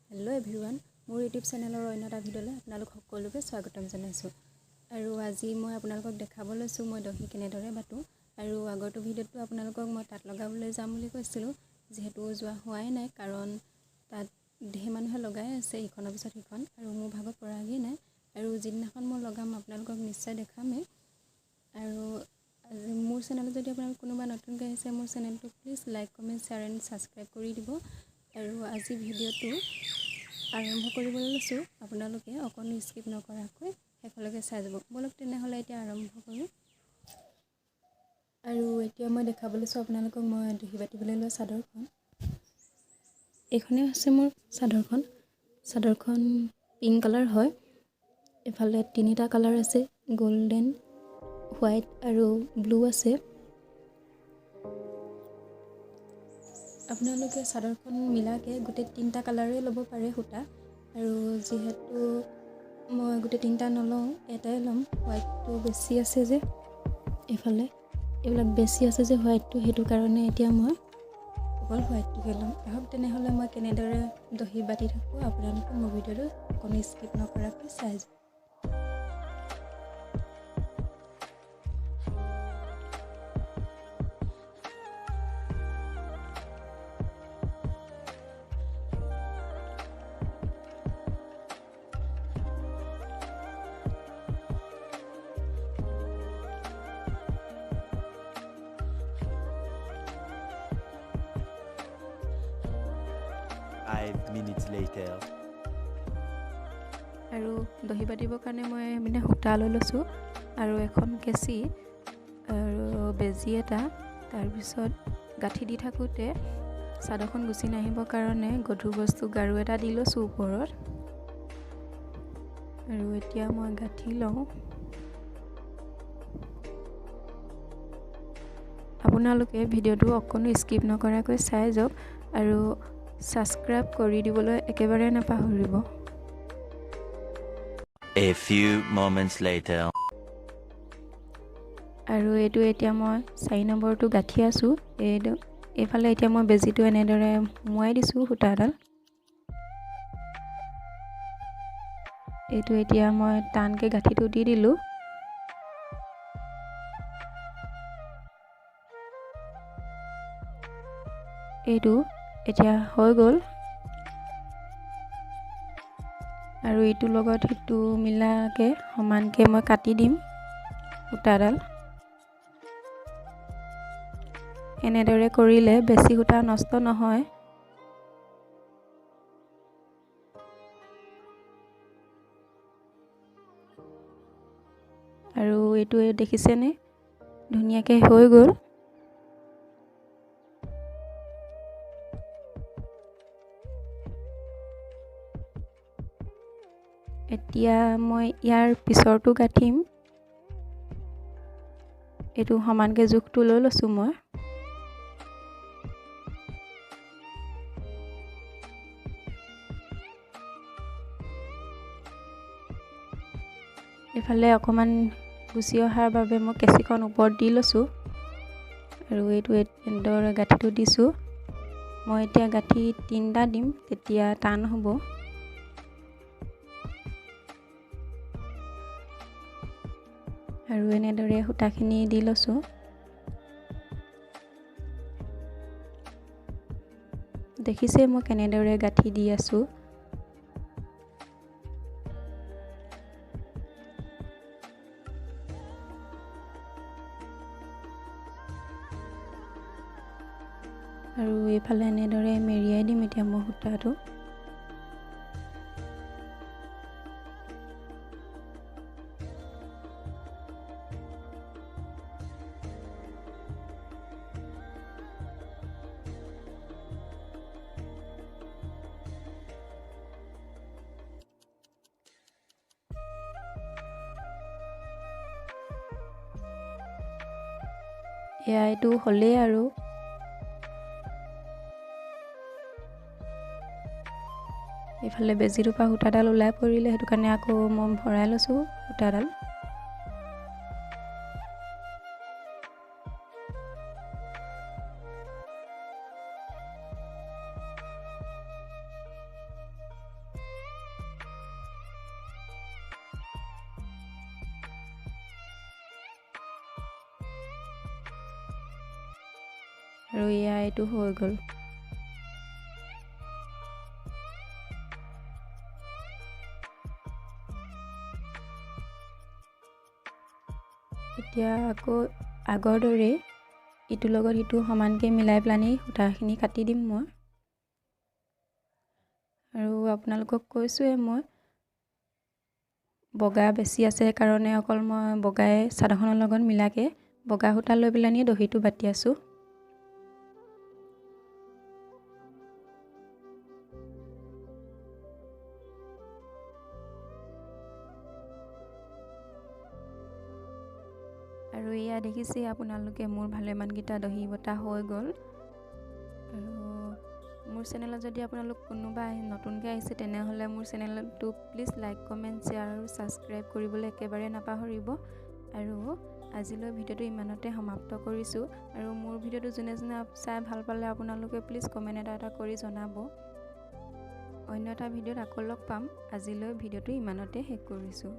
Hello' everyone, মোৰ YouTube চেনেলৰ অন্য এটা ভিডিঅ'লৈ আপোনালোক সকলোকে স্বাগতম জনাইছোঁ। আৰু আজি মই আপোনালোকক দেখাব লৈছোঁ মই দহি কেনেদৰে বাটোঁ। আৰু আগৰটো ভিডিঅ'টো আপোনালোকক মই তাঁত লগাবলৈ যাম বুলি কৈছিলোঁ, যিহেতু যোৱা হোৱাই নাই, কাৰণ তাত ঢেৰ মানুহে লগাই আছে ইখনৰ পিছত সিখন, আৰু মোৰ ভাগত পৰাগেই নাই। আৰু যিদিনাখন মই লগাম আপোনালোকক নিশ্চয় দেখামেই। আৰু আজি মোৰ চেনেলত যদি আপোনালোক কোনোবা নতুনকৈ আহিছে, মোৰ চেনেলটো please like, comment, share and subscribe কৰি দিব। আৰু আজি ভিডিঅ'টো আৰম্ভ কৰিবলৈ লৈছোঁ, আপোনালোকে অকণো স্কিপ নকৰাকৈ শেষলৈকে চাই যাব। ব'লক তেনেহ'লে এতিয়া আৰম্ভ কৰোঁ। আৰু এতিয়া মই দেখাব লৈছোঁ আপোনালোকক মই দহি বাতিবলৈ লোৱা চাদৰখন। এইখনেই হৈছে মোৰ চাদৰখন। চাদৰখন পিংক কালাৰ হয়। এইফালে তিনিটা কালাৰ আছে, গল্ডেন, হোৱাইট আৰু ব্লু আছে। আপোনালোকে চাদৰখন মিলাকৈ গোটেই তিনিটা কালাৰেই ল'ব পাৰে সূতা। আৰু যিহেতু মই গোটেই তিনিটা নলওঁ, এটাই ল'ম। হোৱাইটটো বেছি আছে যে, এইফালে এইবিলাক বেছি আছে যে হোৱাইটটো, সেইটো কাৰণে এতিয়া মই অকল হোৱাইটটোকে ল'ম। আহক তেনেহ'লে মই কেনেদৰে দহি বাতি থাকোঁ, আপোনালোকে মোৰ ভিডিঅ'টো অকণো স্কিপ নকৰাকৈ চাই যাওক। 5 minutes later. আৰু দহি বাতিবৰ কাৰণে মই মানে সূতা লৈ লৈছোঁ, আৰু এখন কেঁচি আৰু বেজী এটা। তাৰপিছত গাঁঠি দি থাকোঁতে চাদৰখন গুচি নাহিবৰ কাৰণে গধুৰ বস্তু গাৰু এটা দি লৈছোঁ ওপৰত। আৰু এতিয়া মই গাঁঠি লওঁ। আপোনালোকে ভিডিঅ'টো অকণো স্কিপ নকৰাকৈ চাই যাওক আৰু ছাবস্ক্ৰাইব কৰি দিবলৈ একেবাৰে নাপাহৰিব। A few moments later. আৰু এইটো এতিয়া মই 4 নম্বৰটো গাঁঠি আছোঁ। এইফালে এতিয়া মই বেজীটো এনেদৰে সোমোৱাই দিছোঁ সূতাডাল। এইটো এতিয়া মই টানকৈ গাঁঠিটো দি দিলোঁ। এইটো এতিয়া হৈ গ'ল। আৰু ইটোৰ লগত সিটো মিলাকৈ সমানকৈ মই কাটি দিম সূতাডাল। এনেদৰে কৰিলে বেছি সূতা নষ্ট নহয়। আৰু এইটো দেখিছেনে ধুনীয়াকৈ হৈ গ'ল। এতিয়া মই ইয়াৰ পিছৰটো গাঁঠিম। এইটো সমানকৈ জোখটো লৈ লৈছোঁ মই। এইফালে অকণমান গুচি অহাৰ বাবে মই কেঁচিখন ওপৰত দি লৈছোঁ। আৰু এইটো এনেদৰে গাঁঠিটো দিছোঁ। মই এতিয়া গাঁঠি 3টা দিম, তেতিয়া টান হ'ব। আৰু এনেদৰে সূতাখিনি দি লৈছোঁ। দেখিছে মই কেনেদৰে গাঁঠি দি আছোঁ। আৰু এইফালে এনেদৰে মেৰিয়াই দিম এতিয়া মই সূতাটো। এয়া এইটো হ'লেই আৰু। এইফালে বেজীটোৰ পৰা সূতাডাল ওলাই পৰিলে, সেইটো কাৰণে আকৌ মই ভৰাই লৈছোঁ সূতাডাল। আৰু এয়া এইটো হৈ গ'ল। এতিয়া আকৌ আগৰ দৰেই ইটোৰ লগত সিটো সমানকৈ মিলাই পেলানি সূতাখিনি কাটি দিম মই। আৰু আপোনালোকক কৈছোঁৱে মই বগা বেছি আছে কাৰণে অকল মই বগাই চাদৰখনৰ লগত মিলাকৈ বগা সূতা লৈ পেলানি দহিটো বাতি আছোঁ। আৰু এয়া দেখিছে আপোনালোকে মোৰ ভালেমানকেইটা দহি বটা হৈ গ'ল। আৰু মোৰ চেনেলত যদি আপোনালোক কোনোবা নতুনকৈ আহিছে তেনেহ'লে মোৰ চেনেলটো প্লিজ লাইক, কমেণ্ট, শ্বেয়াৰ আৰু ছাবস্ক্ৰাইব কৰিবলৈ একেবাৰে নাপাহৰিব। আৰু আজিলৈ ভিডিঅ'টো ইমানতে সমাপ্ত কৰিছোঁ। আৰু মোৰ ভিডিঅ'টো যোনে যোনে চাই ভাল পালে আপোনালোকে প্লিজ কমেণ্ট এটা এটা কৰি জনাব। অন্য এটা ভিডিঅ'ত আকৌ লগ পাম। আজিলৈ ভিডিঅ'টো ইমানতে শেষ কৰিছোঁ।